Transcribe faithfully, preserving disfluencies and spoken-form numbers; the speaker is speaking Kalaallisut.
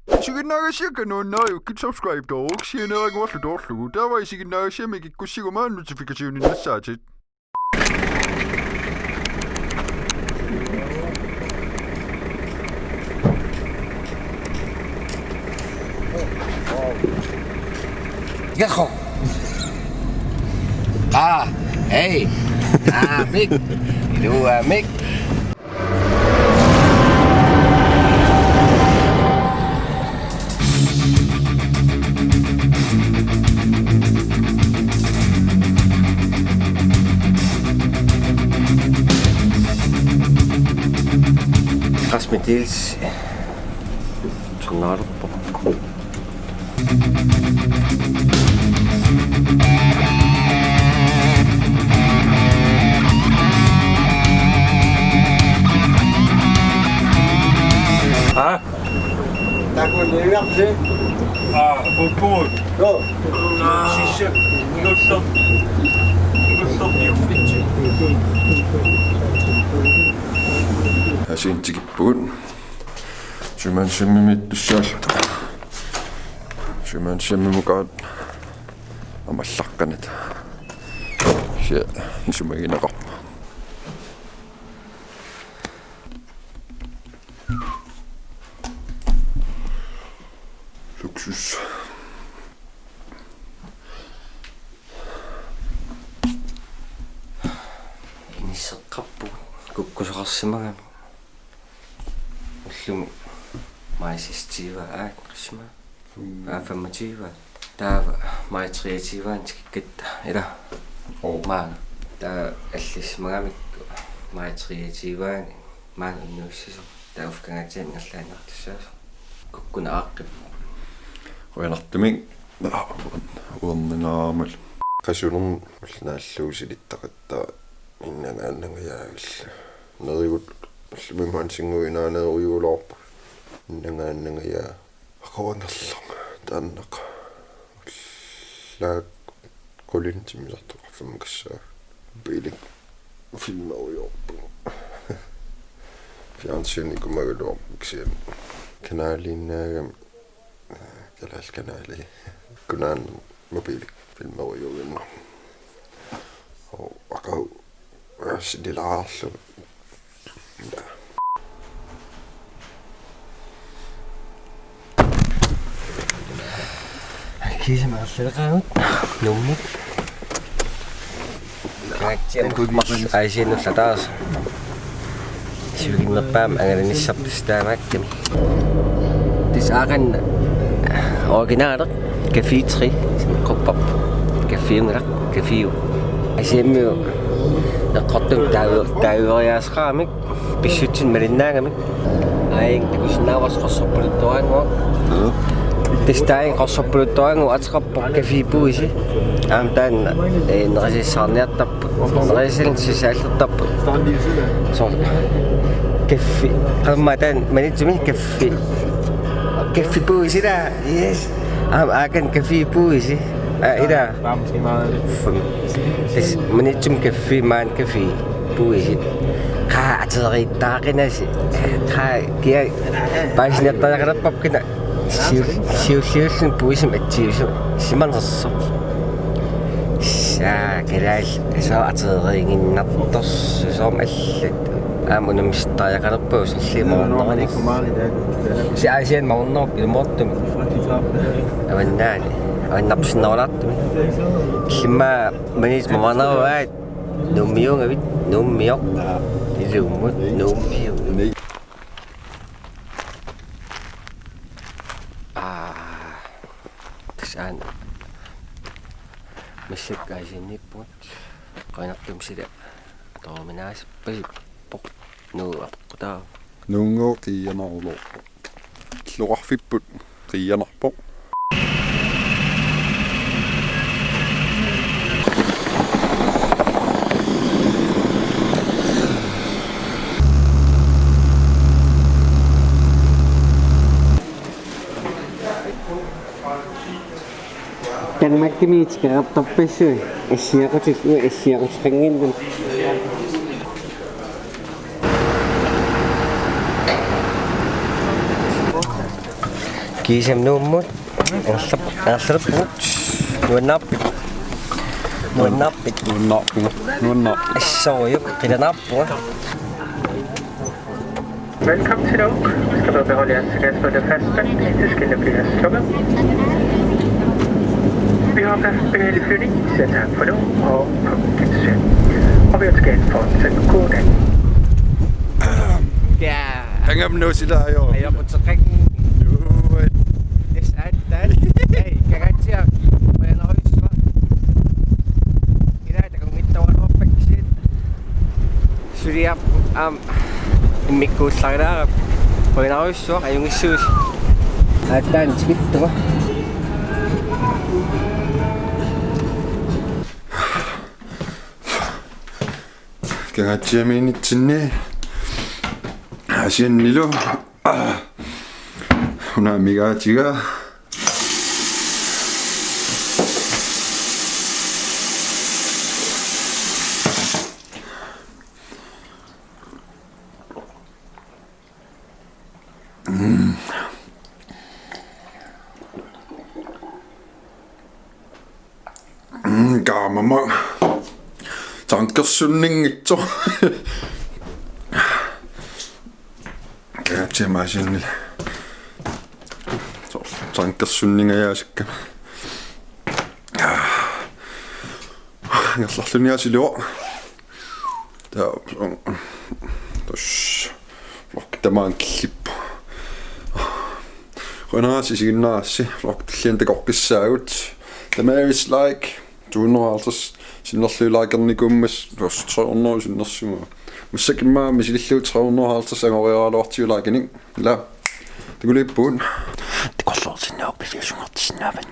Isiginnaagassiakka nuannariukkit subscribe toorukkit sianeeraguarlu toorlugu. Taava isiginnaagassiami kikkussiguma notificationit nassaatit. Jaha. Ah, hey. Ah, Mick. Iluamik. Qasmitiils. Tornaalerpoq. Aa? Takuliinarsi. Aa, puppugut. Joo. Sisse. Nullu. Nullu piuffitsi. Asiin tikippugut. Siumansimimiittussaalluta. Siumansimimmukaat amallaqqanit. Sia isumagineqarpoq. Luksus. Inisseqqarpugut kukkusoqarsimagami. Ullumi maj seksogtyve aat qasima. Fem. Aa, femogtyve. Taava maj treogtyve tikikkatta. Ila. Oo. Maanga. Taava allissimagamikku maj treogtyve maanga unnuissasoq. Taava uffkangaatsiami ingerlaannartussaasoq. Kukkuneq aaqqippoq. Qujanartumik. Uerninaamal. Qasunermut ullaallugu silittaqattaarpoq innangaannangajaavillu. Nerigut ullumi maansinnguinaanerujuulaarpoq. Innangaannangajaa. Aquanerlunga taannaqa. Ullaaq qulinik timmisartoqarfimmi kassaa. Mobilik filmerujoorpunga. Fjernsyni ikumagaluarpoq kisianni. Kanaliinnaagami. Kalaallit Kanalit. Kunaanni mobilik filmerujuuginnarpoq. Oo, aqagu. Sililaarlugu. Kiisami arlaleqaagut Nuummut. Kaatsian Mars Aasiannut ataaseq. Sivikinnerpaamik angalanissarput taamaakkami. Tassa aaqanna originaleq Café Tre, qupperpoq. Caféunngilaq, caféu. Aasiammiut eqqortumik taavi-, taaveriaaseqaramik, pissutsit malinnaagamik. Aajuna takusinnaavarsi qorsorpaluttoraannguaq. Tassa taajuna qorsorpaluttoraannguaq ateqarpoq Café Puisi. Aamma taanna, eh, nerisassarniartarput. Nerisassarniartarput. Soorlu. Kaffi. Qaammat taanna Maniitsumi kaffi. Café Puisi ila. Yes. Aamma aajuna Café Puisi. Aa, ila. Tassa Maniitsumi kaffi, maani Café Puisi. Qaa ateriittaaqinasi. Qaa kia paasiniartariaqalerpakka kina. Siu-, siulliulluni puisimik atsiusi-, simanersoq. Saa, kalaallit, soorlu ateriiginnartorsuit soorlu allat. Aamma unammisartariaqalerpagut sorliit maornerani. Sia Aasianni maornerup ilumoortumik. Avannaani. Avannarpit sinnerulaartumik. Illimmi Maniitsut maorneruaat. Nuummiuugavit, Nuummioq. Ilumut, Nuummiuugavit. Aa, tassa aana massakkut Aasianniippugut. Qujanartumik sila atoruminaasappasippoq. Nuup apeqqutaavoq. Nuunngooq qiianarulorpoq. Illoqarfipput qiianarpoq. Danmarkimi tikeraartarpassuit assiaqutillugit assiaqutiqannginnami. Kiisami Nuummut. Arsap-, arsarpugut. Nuannaarpit. Nuannaarpit. Nuannaarpugut. Nuannaarpugut. Assorujuk, qilanaarpunga. Velkommen til Nuuk. Skal du beholde jeres sikkerhedsbælte fastspændt, indtil skiltet bliver slukket. Vi har personale i flyvning. Siger tak for nu, og på gensyn. Og vi ønsker jer en fortsat god dag. Ja. Hang up nu, sit der, jo. Ajoquteqanngilaq. Juuat. Yes, at that. Hey, kagatsiaq. Qujanarujussuaq. Ilaa, takunngittaraluarpakka. Suliaq, aam, immikkuullarilaarput. Qujanarujussuaq, ajunngitsuusi. Aatsaat tikittuga. Kagatsiamiinnitsinni Aasiannilu. Una amigaatiga. Mm. Mm, kaamama. Tankersunninngitsoq. Kagatsiaq Aasiannili. Soorlu tankersunningajaasikka. Angerlarluni aasiluaq. Taava, tassa, vloggi tamaanga killippoq. Qujanaq isiginnaarassi, vloggi tulliani takoqqissaagut. Tamavissi like, to hundrede og halvtreds sinnerlugit likernikuummat, tassa tre hundrede sinnersugut. Massakkut immaqa misilillugu tre hundrede og halvtreds angoriaraluartigu likinik. Ilaa. Takuliippugut. Takorloorsinnaagukku piviusunngortissinnaavat.